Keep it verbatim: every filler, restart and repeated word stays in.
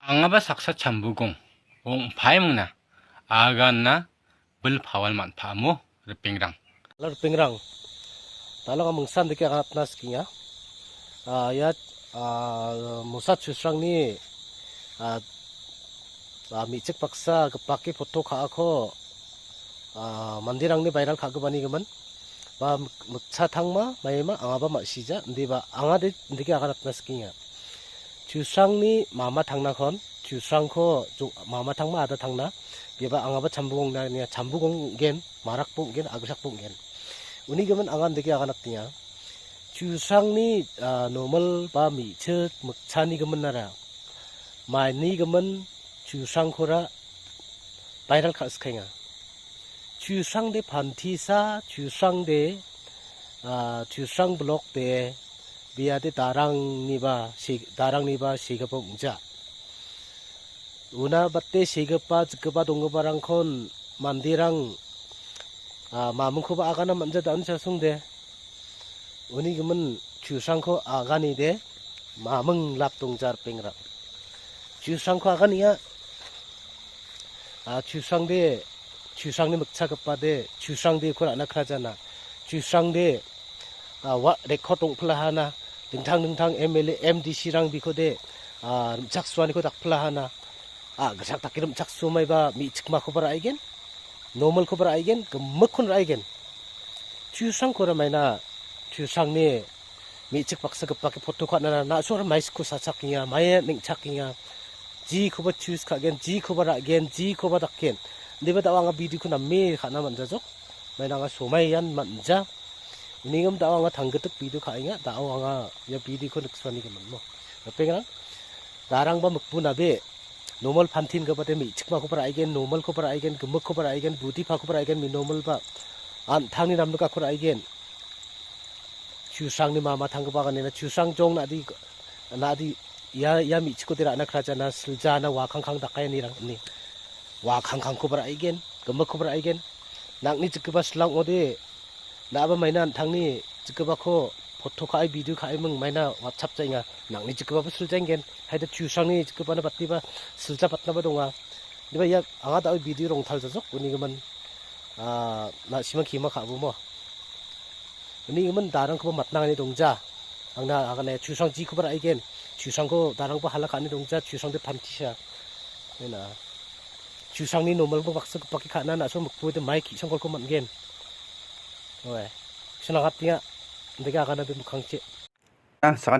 Angaba saksa chambugong, ong paimingna, aganna bil pawal man·pamo ripengrang. Halo ripengrang, dalo anga mingsan dike aganatna sikenga. Ah, ia, ah, mosa chusrangni, ah, ah, me·chik baksa gipake poto ka·ako, ah, manderangni viral ka·gipanigimin. Ba mik-, mikcha tangma, maima, angaba ma·sija, indiba, anga de, indike aganatna sikenga. Chusrangni mama tangnakon, chusrangko jo-, mama tangma ada tangna, beba angaba chambugong na nia, chambugong ong·gen, marakbo ong·gen, agrisakbo ong·gen. Unigimin anga indike aganatenga. Chusrangni, ah, normal ba me·chik mikchanigiminara, mainigimin chusrangkora viral ka·sikaenga. Chusrangde pantisa, chusrangde, ah, chusrang blokde, biade darangniba se-, darangniba segipa ong·ja. Una bate segipa, jikgipa donggiparangkon manderang, ah, mamingkoba agana man·ja da·ani chasongde. Unigimin chusrangko aganide maming lap dongja ripengrang. Chusrangko aganenga, ah, chusrangde, chusrangni mikchagipade, chusrangde uko ra·na krajana. Chusrangde, ah, wa-, record ong·pilahana, dingtang dingtang M L A, M D C-rang bikode, ah, rimchaksoaniko dakpilahana. Ah, gitchak dake rimchaksoa maiba me·chikmakoba ra·aigen, normalkoba ra·aigen, gimikkon ra·aigen. Chusrangkora maina, chusrangni me·chik baksa gipake poto ka·nara na·sora maisiko sachakenga, maia neng·chakenga. Jikoba chus ka·gen, jikoba ra·gen, jikoba dakgen. Indiba da·o anga video-ko name ka·na man·jajok. Maina anga somaian man·ja. Unigim da·o anga tanggitik video ka·enga, da·o anga ia video-ko niksuanigimin mo. Ripengrang, darangba mikbu nabe, normal pantin gabate me·chikmakoba ra·aigen, normalkoba ra·aigen, gimikkoba ra·aigen, budipakoba ra·aigen, mi normalba an·tangni namnikako ra·aigen. Chusrangni mama tanggipa ganina chusrang jong nadi, nadi ia, ia me·chikode ra·na krajana siljana wakangkang dakaenirang ine. Wakangkangkoba ra·aigen, gimikkoba ra·aigen. Nang·ni jikgipa silang ong·ode, na·aba maina an·tangni jikgipako poto ka·e, video ka·eming maina WhatsApp jaenga. Nang·ni jikgipaba siljaengen. Haida chusrangni jikgipana batiba silja patnaba donga. Indiba ia anga da·o video rongtaljajok, unigimin, ah, na·simang kima ka·bo mo. Unigimin darangkoba matnangani dongja. Angna agane chusrang jikoba ra·aigen. Chusrangko darangba hala ka·ani dongja, chusrangde pantisa. Ena. Chusrangni normalba baksa gipake ka·na na·so mikbude mai ki·sangkolko man·gen. Oe. Sinangatenga. Indike agana be mikkangchi. Ah, sakan